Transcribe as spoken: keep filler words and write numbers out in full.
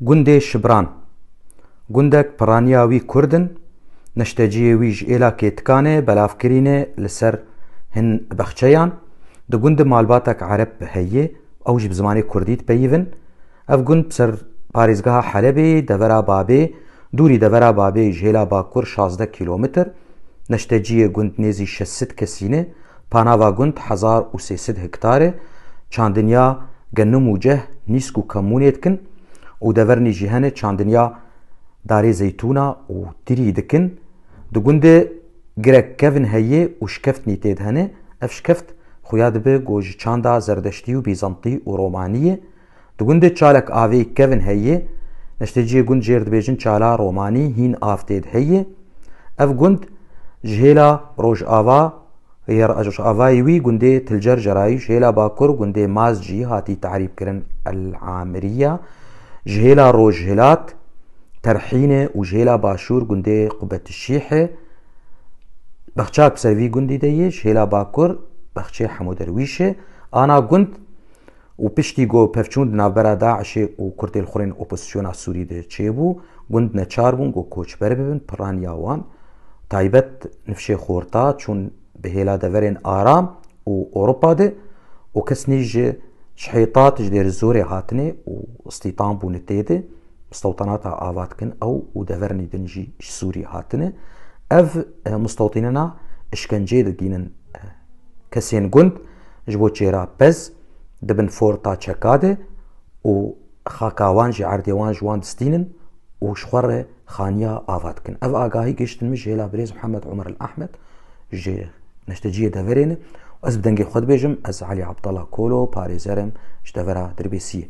Gundê Şibran. Gundek piraniya wî Kurd in, neşteciyê wî ji êla kêtikan e, belavkirî ne li ser hin bexçeyan. Di gund de malbatek Ereb heye, ew jî bi zimanê Kurdî dipeyivin. Ev gund bi ser parêzgeha Helebê, devera Babê, dûrî devera Babê ji hêla bakur şazdeh kîlometr. Neşteciyê gund nêzî şeş sed kesî ne. Panava gund hezar û sê sed hektar e. Çandiniya genim û ceh, nîsk û kemûnê dikin û devernî jî hene çandiniya darê zeytûna û tirî dikin. Di gundê girek kevin heye û şikeftnî tê de hene. Ev şikeft xuya dibe ku ji çanda zerdeştî û bîzantî û romanî ye. Di gundê çalek avê kevin heye. Neşteciyê gund jêr dibêjin çala romanî, hîn av tê de heye. Ev gund ji hêla rojava, yê rojavayê wî gundê Tilcer Cerayî, ji hêla bakur gundê Mazcî hatî tarîfkirin El Amiriya, ji hêla rojhilat Terhîne û ji hêla başûr gundê Qubetişîhe. Bexçak bi ser vî gundî de ye, ji hêla bakur bexçê Hemo Derwîşe. Ana gund û piştî ku pevçûn di navbera DAIŞê û kurtêlxurên opozisyona Sûrî de çêbû, gund neçar bûn ku koçber bibin, piraniya wan taybet nifşê xorta çûn bi hêla deverên Aram û Ewropa de û kesnî ji şihêtat ji Dêrizorê hatine û stîtan bûne tê de mistewtanata ava dikin ew û devernî din jî ji Sûrî hatine. Ev, e, mistewtînina işkenceyê didînin, e, kesên gund ji bo çêra pez dibin forta çeka de û xaka wan jî erdê wan ji wan distînin û ji xwe re xaniya ava dikin. Ev agahî gihiştin min ji hêla birêz Mihemed Omer El Ahmed ji neşteciyê deverê ne. Ez bi dengê xwe dibêjim, ez Elî Abdallah Kolo, parêzer im ji devera Dirbêsiyê.